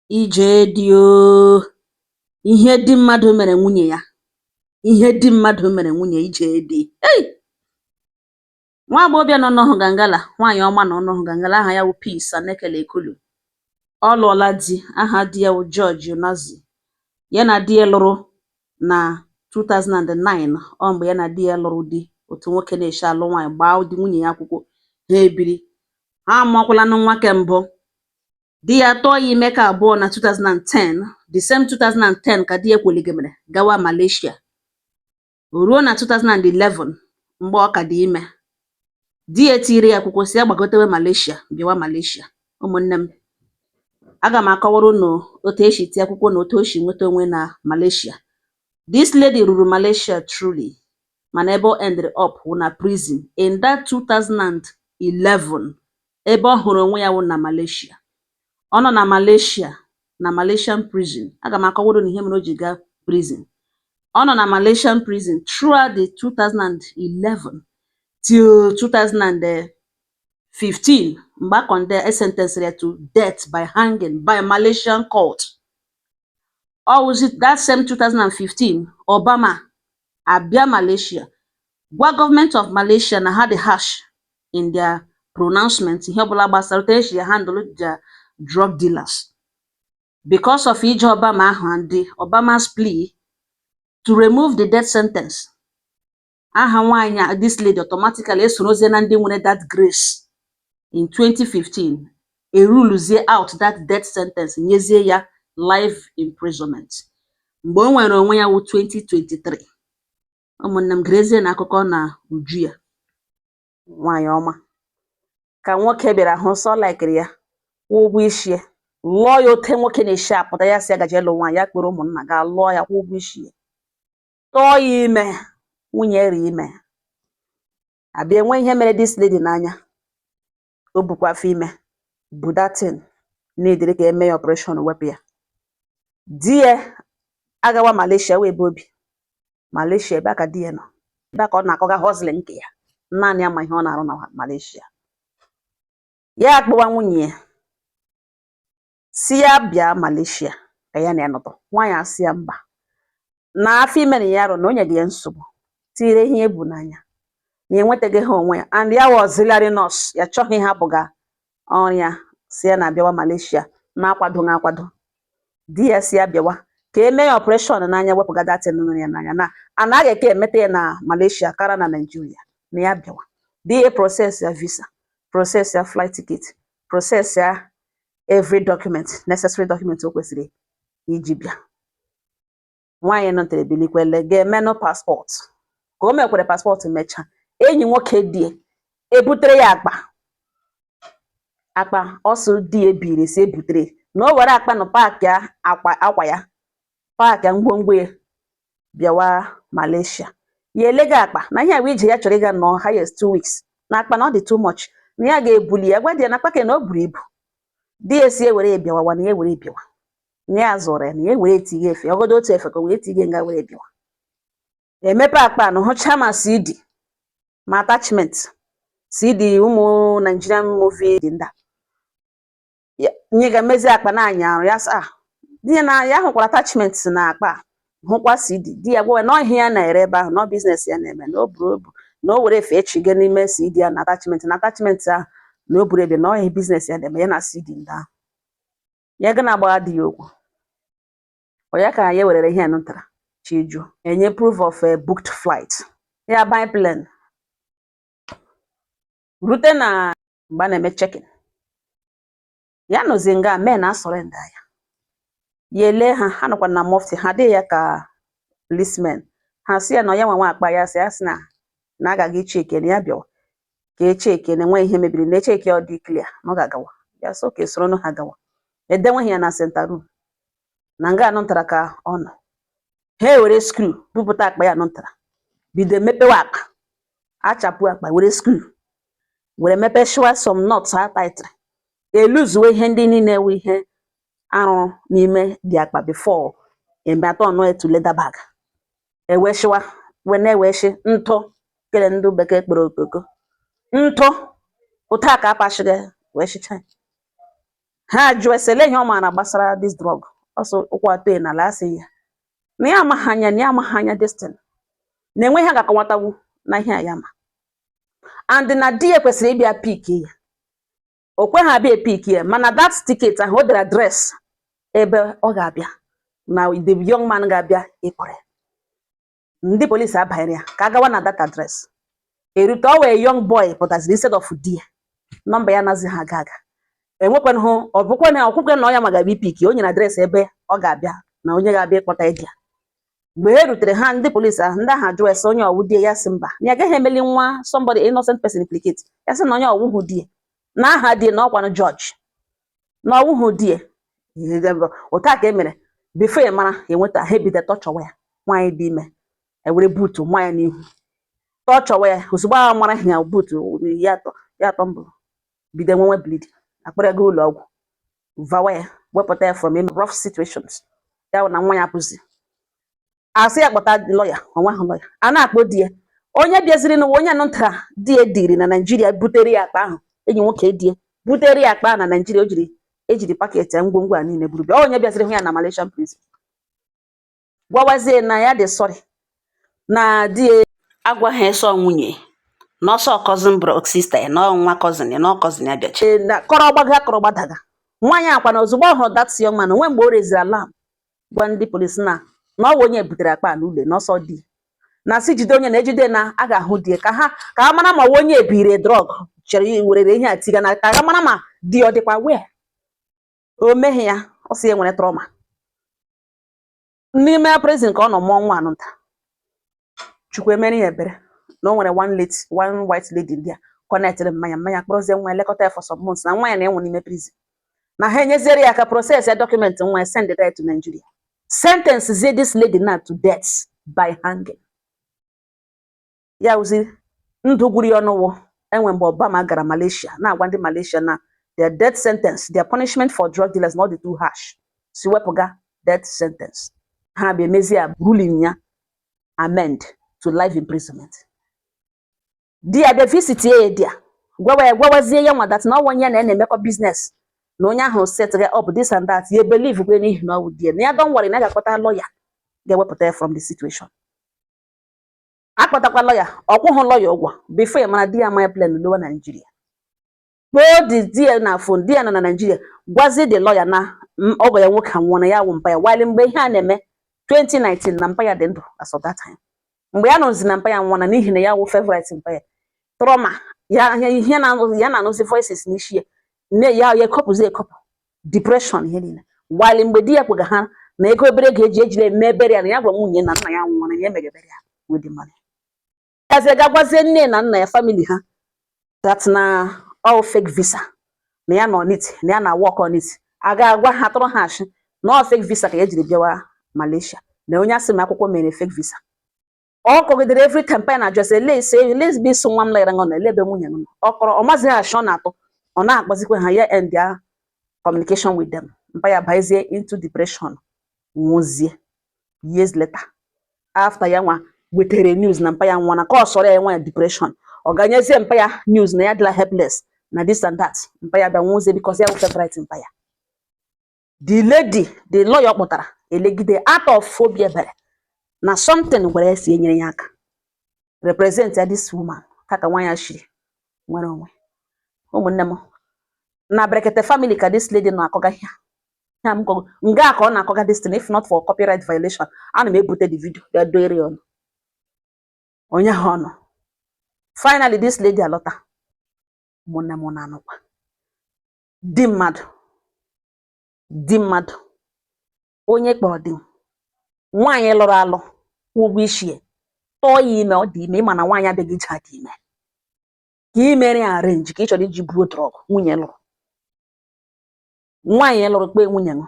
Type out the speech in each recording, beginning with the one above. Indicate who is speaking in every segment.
Speaker 1: Ije dị ooo! Ihe di mmadụ mere nwunye ya, ihe di mmadụ mere nwunye, ije dị. Ei! Nwa agbọghọbịa nọ n'Ọhụgangala, nwaanyị ọma nọ n'Ọhụgangala, aha ya wụ Peace Anekele Ekulu. Ọ lụọla di, aha di ya wụ George Unazi. Ya na di ya lụrụ na 2009. Ọ mgbe ya na di ya lụrụ di, otu nwoke na-eshi alụ nwaanyị, gbaa di nwunye ya akwụkwọ, ha ebiri. Ha amụọkwalanụ nwa ke mbụ. Di ya tụọ ya ime ka abụọ na 2010. The same 2010 ka di ya kweligemere gawa Malaysia. O ruo na 2011, mgbe ọ ka dị ime, di ya etiri ya akwụkwọ si ya gbagotewe Malaysia, bịawa Malaysia. Ụmụnne m, aga m akọwara unu otu esi tie akwụkwọ na otu o si nweta onwe na Malaysia. This lady ruru Malaysia truly, mana ebe o ended up wụ na prison in that 2011. Ebe ọ hụrụ onwe ya wụ na Malaysia. Ọ nọ na Malaysia, na Malaysian prison. Aga m akọwara unu ihe mere o ji gaa prison. Ọ nọ na Malaysian prison throughout the 2011 till 2015, mgbe a condemn, sentenced ya to death by hanging by Malaysian court. Ọ wụzi that same 2015, Obama abịa Malaysia gwa government of Malaysia na ha dị harsh in their pronouncement, ihe ọbụla gbasara otu esi handle their drug dealers. Because of ije Obama ahụ and the Obama's plea to remove the death sentence, aha nwaanyị a, this lady, automatically esorozie na ndị nwere that grace. In 2015, eruluzie out that death sentence, nyezie ya life imprisonment. Mgbe o nwere onwe ya wụ 2023. Ụmụnne m, gerezie na akụkọ na uju ya. Nwaanyị ọma ka nwoke bịara hụ sọ likeri ya, kwụọ ụgwọ isi ya, lụọ ya. Ote nwoke na-esi apụta, ya sị ya gaje ịlụ nwaanyị, ya kpọrọ ụmụnna gaa lụọ ya, kwụọ ụgwọ isi ya, tọọ ya ime. Nwunye ri ime abịa enwe ihe mere this lady n'anya. O bukwa afọ ime bu that thing na-edere ka eme ya operation wepụ ya. Di ya agawa Malaysia wee ebe obi Malaysia, ebe a ka di ya nọ, ebe a ka ọ na-akọga hustling nke ya. Naanị ya ma ihe ọ na-arụ na Malaysia. Ya akpọwa nwunye ya si ya bịa Malaysia ka ya na ya nọtọ. Nwaanyị asị ya mba, na afọ ime na ya rụ na o nyere ya nsogbu, tinyere ihe ebu n'anya na enwetaghị ha onwe ya, and ya wa auxiliary nurse, ya chọghị ịhapụga ọrụ ya. Si ya na-abịawa Malaysia na-akwadoghị akwado. Di ya si ya bịawa ka eme ya operation n'anya, wepụga that thing nọ ya n'anya, na anaghị eke emeta ya na Malaysia kara na Nigeria, na ya bịawa. Di ya process ya visa, process ya flight ticket, process ya every document, necessary document o kwesịrị iji bịa. Nwaanyị nọtere bilikwele ga-emenụ passport. Ka o mekwere passport, mechaa, enyi nwoke die ebutere ya akpa, akpa ọsọ di ya ebiri si ebutere, na o were akpa nọ pack akwa, akwa ya, pack ngwongwo ya, bịawa Malaysia. Ya elega akpa na ihe a bụ ije ya chọrọ ịga nọ highest 2 weeks, na akpa na ọ dị too much, na ya ga-ebuli ya. Gwa di ya na akpa ke na o buru ibu. Di ya si ewere ya bịawa, na ya ewere bịawa, na ya zụrụ ya, na ya were etinye efe ọgọdọ otu efe ka o wee tinye nga were bịawa. Emepe akpa na hụcha ma CD ma attachment CD ụmụ Nigerian movie dị nda nye ga mezi akpa na anya arụ ya. Sa di ya na ya hụkwara attachment na akpa a, hụkwa CD. Di ya gwa ya na ọ ihe ya na-ere ebe ahụ, na ọ business ya na-eme, na o buru obu, na o were efe echiga n'ime CD ya na attachment, na attachment ahụ na o buru ebe, na ọ ihe business ya na-eme ya na CD ndị ahụ. Ya ga na-agbagha di ya okwu. Ọ ya ka ya werere ihe nụtara chiju enye proof of a booked flight, ya buy plane, rute na mgbe a na-eme check-in. Ya nọzi nga men na surrender ya. Ya ele ha, ha nọkwa na mufti, ha adịghị ya ka policemen. Ha sị ya na ya nwa nwa akpa ya, sị ya sị na na agaghị check na ya bịawa ka e check na enwe ihe mebiri, na echeck ọ dị clear, na ọ ga-agawa. Ya sị oke, soro ha gawa. Edenweghị ya na center room na nga anọ ntara ka ọ nọ. Ha ewere screw bupụta akpa ya nọ ntara, bido mepewe akpa, achapụ akpa, were screw were mepeshiwa some nuts ha tightịrị, eluzuwe ihe ndị niile wụ ihe arụrụ n'ime dị akpa before eme turn to leather bag. Eweshiwa wee na-eweshi ntụ kele ndị bekee kpọrọ okoko ntụ ụta ka apashighị wee shicha ya. Ha jụọ ese ele ihe ọ maara gbasara this drug. Ọsọ ụkwụ atọ ya n'ala, asị ya na ya amaghị anya, na ya amaghị anya this thing, na enweghị ha ga-akọwatanwu na ihe a ya ma, and na di ya kwesịrị ịbịa pick ya. O kweghị abịa epick ya, mana that ticket ahụ, o dere address ebe ọ ga-abịa na the young man ga-abịa ịkpọrọ ya. Ndị polisi abanyere ya ka a gawa na that address. Erute, ọ wee young boy pụtaziri instead of di ya. Nọmba ya anaghị ha aga aga, enwekwanụ hụ. Ọ bụkwa na ọkwụkwe na ọ ya ma ga-abịa ipick. O nyere address ebe ọ ga-abịa na onye ga-abịa ịkpọta di ya. Mgbe e rutere ha, ndị polisi ahụ, ndị ahụ ajụ ese onye ọwụ di ya. Sị mba, na ya agaghị emeli nwa somebody, innocent person, implicate. Ya sị na onye ọwụhụ di ya, na aha di ya na ọkwanụ George, na ọwụhụ di ya. Otu a ka e mere. Before ya mara enweta ha, ebido tọchọwa ya. Nwaanyị dị ime, ewere buutu nwa ya n'ihu, tọchọwa ya. Ozugbo ahụ mara ya buutu ya atọ, ya atọ mbụ bido nwenwe bleeding. Akpọrọ ya gaa ụlọ ọgwụ, vawa ya, wepụta ya from rough situations. Ya bụ na nwa ya pụzi, asị ya kpọta lọya. Onwe ahụ lọya a na-akpọ di ya, onye bịaziri n'ụwa, onye anụntara di ya diri na Naijiria, butere ya akpa ahụ. Enyi nwoke di ya butere ya akpa ahụ na Naijiria. O jiri ejiri packet ya, ngwongwo a niile buru bịa. Onye bịaziri hụ ya na Malaysian prison, gwawazie na ya dị sorry na di ya agwaghị sọ nwunye na ọsọ cousin bro, sister ya, na ọ nwa cousin ya, na ọ cousin ya bịachi na kọrọ gbaga, kọrọ gbadaga. Nwaanyị akwa na ozugbo ọ hụrụ that young man, onwe mgbe o reziri alarm, gwa ndị polisi na ọ bụ onye butere akpa a n'ụlọ, na ọsọ di na si jide onye na ejide, na a ga-ahụ di ya, ka ha mara ma ọ bụ onye ebire drug chere werere ihe a tiga na, ka ha mara ma di ọ dịkwa wee o meghị ya. Ọ sị ya nwere trauma n'ime prison ka ọ nọ mụọ nwa anụnta. Chukwu emere ya ebere na o nwere one late, one white lady ndị a connectịrị mmanya mmanya, kpọrọzie nwa ya, lekọta ya for some months, na nwa ya na-enwe n'ime prison, na ha enyeziere ya aka process ya document nwa ya, send it to Nigeria. Sentence zie this lady now to death by hanging. Ya wụzi ndụ gwuru ya ọnụ wụ enwe mgbe Obama gara Malaysia na-agwa ndị Malaysia na their death sentence, their punishment for drug dealers, not the too harsh, si wepụga death sentence. Ha bịa emezie ya ruling ya amend to life imprisonment. Di ya bịa visit ya, di ya gwawa ya, gwawazie ya nwa that na ọnwa ya na ya na-emekọ business na onye ahụ set up this and that. Ya believe kwe n'ihi na ọ wụ di ya, na ya don't worry, na ya ga-akpọta lawyer ga-ewepụta ya from the situation. Akpọtakwa lawyer, ọ kwụghị lawyer ụgwọ. Before ya mara, di ya amanya plane lowa Nigeria, kpọọ di ya na phone. Di ya nọ na Nigeria, gwazie the lawyer na ọgọ ya nwoke anwụọ, na ya wụ mpa ya, while mgbe ihe a na-eme 2019 na mpa ya dị ndụ as of that time. Mgbe ya nọzi na mpa ya nwụọ, na n'ihi na ya wụ favorite mpa ya, trauma ya, ihe na ya na-anụzi voices n'isi ya, nne ya, ya ekopụzi ekopụ, depression, ihe niile, while mgbe di ya kwega ha na ego obere ego eji ejiri eme ebere ya, na ya gwa nwunye na nna ya nwụọ, na ya emeghe ebere ya with the money. Gazie ga gwazie nne na nna ya, family ha, that na all fake visa, na ya nọ on it, na ya na work on it. A ga-agwa ha tụrụ ha ashị na all fake visa ka ya jiri bịawa Malaysia, na onye asị m akwụkwọ mere fake visa. Ọ kọgidere every time pa na ajụ ele ese ele ebe isi nwa m lere ṅụ na ele ebe nwunye m nọ. Ọ kọrọ, ọ mazighị ashị ọ na-atụ, ọ na-akpọzikwa ha. Ya end ya communication with them. Mpa ya bazie into depression, nwụzie years later, after ya nwa wetere news na mpa ya nwụọ, na ka ọ sọrọ ya nwa ya depression. Ọ ganyezie mpa ya news na ya dịla helpless na this and that. Mpa ya bịa nwụzie because ya wụ favorite mpa ya. The lady, the lawyer ọ kpọtara elegide out of obi ebere na something gwara ya si enyere ya aka represent ya this woman, ka nwa ya shiri nwere onwe. Ụmụnne m, na Brekete family ka this lady na-akọga ihe a. M kọgo nga ka ọ na-akọga this thing. If not for copyright violation, ana m ebute the video bịa doere ya ọnụ onye ha ọnụ. Finally, this lady alọta. Ụmụnne m, na-anụkwa di mmadụ, di mmadụ, onye kpọrọ di m, nwaanyị lụrụ alụ, kwụ ụgwọ isi ya, tọọ ya ime, ọ dị ime. Ịma na nwaanyị abịaghị ije adị ime ka ị mere ya arrange, ka ị chọrọ iji buo drug. Nwunye lụrụ, nwaanyị lụrụ, kpee nwunye ṅụ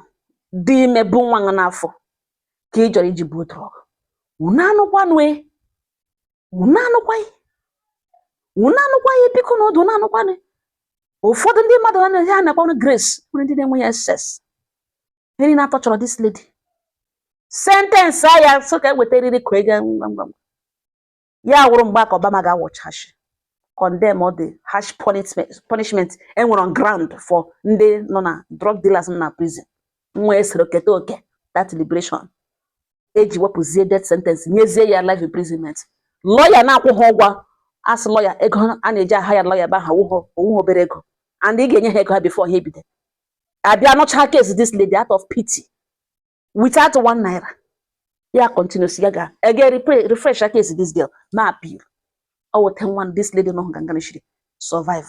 Speaker 1: dị ime, bụ nwa ṅụ n'afọ, ka ị chọrọ iji buo drug. Unu anụkwanụ e, unu anụkwaghị, unu anụkwaghị. Biko na ọdụ, unu anụkwanụ. Ụfọdụ ndị mmadụ na ya na-akpọnụ grace nwere ndị na-enweghị access. Ihe niile atọ chọrọ this lady sentence ya so ka e wetarịrị ka ego ngwa ngwa ngwa. Ya wụrụ mgbe ka Obama ga-awọchachi Condemn all the harsh punishment e nwere on ground for ndị nọ na drug dealers nọ na prison. Nwa esoro keta oke that liberation eji wepụzie death sentence, nyezie ya life imprisonment. Lawyer na-akwụ ha ụgwọ, asị lawyer ego a na-eji aha ya lawyer ebe ahụ owughị obere ego, and ị ga-enye ha ego ha before ha ebido abịa nụcha case this lady. Out of pity, without ₦1, ya continues ya ga ege refresh case this girl ma appeal. Ọ weta nwa this lady nọ nganga shiri survive,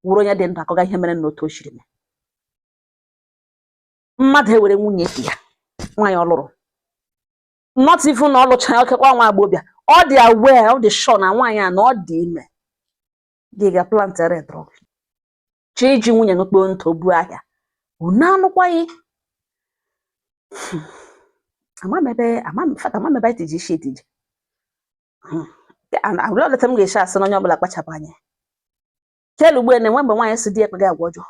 Speaker 1: wụrụ onye dị ndụ akọga ihe mere n'otu o shiri mee. Mmadụ ewere nwunye di ya, nwaanyị ọ lụrụ, not even na ọ lụchara okekwa nwa agbọbịa, ọ dị aware, ọ dị sure na nwaanyị a na ọ dị ime, gị ga plant ere drug, chọọ iji nwunye gị kpoo ntụ buo ahịa. Unu anụkwaghị? Ama m ebe ama m fata, ama m ebe anyị tiji isi etiji. Olee m ga-esi asị na onye ọbụla kpachapụ anya kelu ugbu a na enwe mgbe nwaanyị si di ya kpega agwa ọjọọ,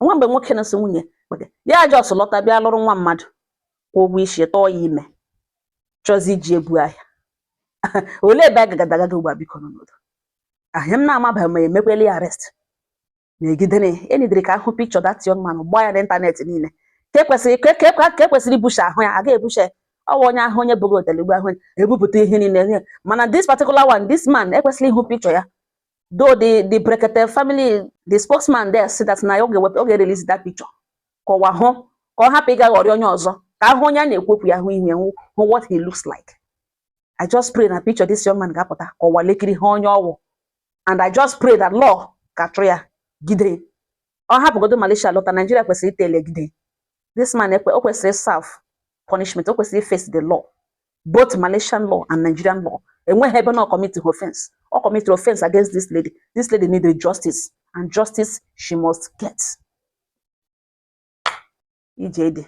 Speaker 1: enwe mgbe nwoke na-eso nwunye kpega ya just lọta bịa lụrụ nwa mmadụ, kwụọ ụgwọ isi, tọọ ya ime, chọzi iji ebu ahịa. Olee ebe a gagadagaga ugbu a? Biko n'ọnọdụ ahịa m na-amabaghị ma emekwela ya arrest megidere enidere ka ahụ picture that young man gbaa ya n'ịntanetị niile ka ekwesịrị ka ekwesịrị ibusha ahụ ya aga ebusha ya. Ọ bụ onye ahụ onye bụgo otele ugbu ahụ ebupụta ihe niile, mana this particular one, this man ekwesịrị ịhụ picture ya. Though the Brekete family, the spokesman there say that na ọ ga-ewepụ, ọ ga-release that picture ka ụwa hụ, ka ọ hapụ ịga ghọrọ onye ọzọ, ka ahụ onye a na-ekwu okwu ya, hụ ihu ya, hụ what he looks like. I just pray na picture this young man ga-apụta ka ụwa lekiri ha onye ọwụ, and I just pray that law ga-achụ ya gide. Ọ hapụgodo Malaysia lọta Nigeria, kwesịrị itele gide this man. Ekwe o kwesịrị serve punishment, o kwesịrị face the law, both Malaysian law and Nigerian law. Enweghị ebe na ọ commit offense. Ọ commit offense against this lady. This lady needed justice, and justice she must get. Ije dị.